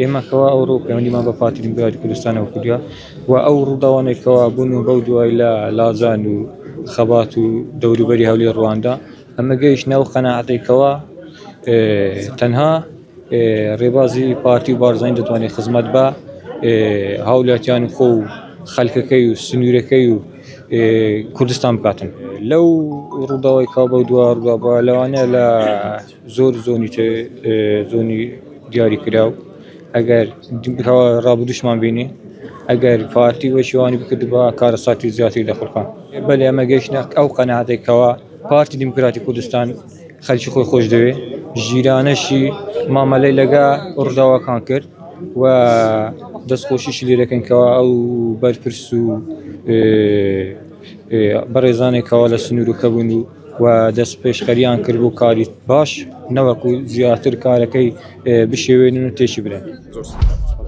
ئێمە کەوا ئەوڕۆ پەیوەندیمان بە پارتی دیموکراتی کوردستانەوە کردووە و ئەو ڕووداوانەی کەوا بوون و بەو دوای لە لاجان و خەبات و دەوروبەری هەولێر ڕواندا ئەمە گەیشتنە ئەو قەناعەتەی کەوا تەنها ڕێبازی پارتی و بارزانی دەتوانێت خزمەت بە هاوڵاتیان و خۆ و خەلکەکەی و سنوورەکەی و کوردستان بکاتن. لەو ڕووداوەی کەوا بەو دوا ڕوودا بووە لەوانەیە لە زۆر زۆنی زۆنی دیاری کراو ئەگەر ڕابردوشمان بینی ئەگەر پارتی وەشیوانی بکردبا کارەساتی زیاتری دەخوڵقان بەلێ ئەمە گەیشتە ئەو قەناعەتەی کەوا پارتی دیموکراتی کوردستان خەلکی خۆی خۆش دەوێ ژیرانەشی مامەلەی لەگە ڕووداوەکان کرد و دەستخۆشیشی لێ دەکەین کەوا ئەو بەرپرس و بەڕێزانێک کەوا لە سنوورەکە بوون و و دەست پێشخەریان کرد بۆ کاری باش نەوەکو زیاتر کارەکەی بشێوێنن و تێکی بدەن. زۆر سوپاس.